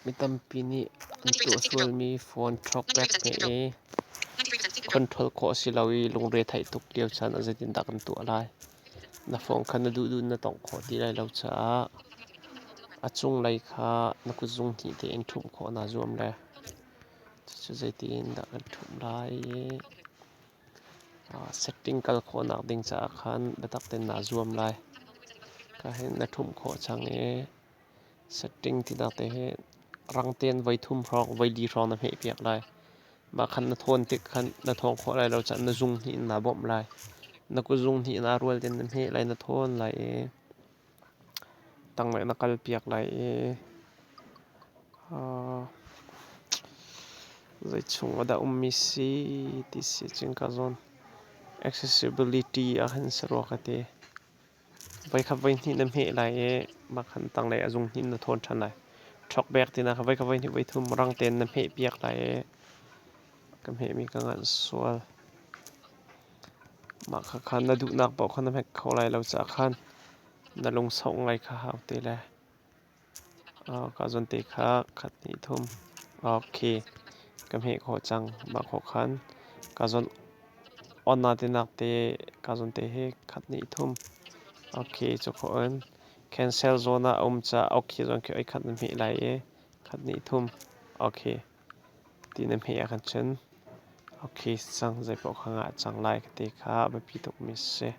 Mi tampi nih an tuah sualmi phone talkback hmeh i control khawh a si lo i lungre theih tuk lio caan ah zeitindah kan tuah lai? Na phone kha na duhduh in na tawngh khawh ti lai lo caah a cunglei kha na kutzung hnih tein ṭhumh khawh naa zuam le cucu zeitindah kan ṭhumh lai i setting kal khawhnak ding caah khan biatak tein naa zuam lai. Ka hin na ṭhumh khawh cang i setting tinak te hi rang tein voi thum hrawng voi li hrawng na hmehpiak lai. Mah khan na thawn tik khan na thawng khawh lai lo caah na zung hnih in naa bawmh lai. Na kutzung hnih in aa rual tein na hmeh lai, na thawn lai i tanglei na kalpiak lai i zei chung ah dah ummi si ti si cun ka zawn accessibility ah khan si rua ka ti. Voikhat voihnih na hmeh lai i mah khan tanglei a zung hnih in na thawn ṭhan lai. Ṭhawkbek ti na kha voikhat voihnih voithum rang tein na hmehpiak lai i ka hmehmi ka nganh sual. Mah kha khan na duhnak paoh kha na hmet kho lai lo caah khan na lungsauh ngai kha hau te le. Ka zawn te kha khat hnih thum. Okay, ka hmeh khawh cang. Mah khawh khan ka zawn on na tinak te ka zawn te hi khat hnih thum. Okay, cu khawh in cancel zawn ah a um caah okay zawn khi oi khat na hmeh lai i khat hnih thum. Okay, ti na hmeh ah khan cun okay cang zei paoh kha ngah cang lai ka ti kha a biapi tukmi a si.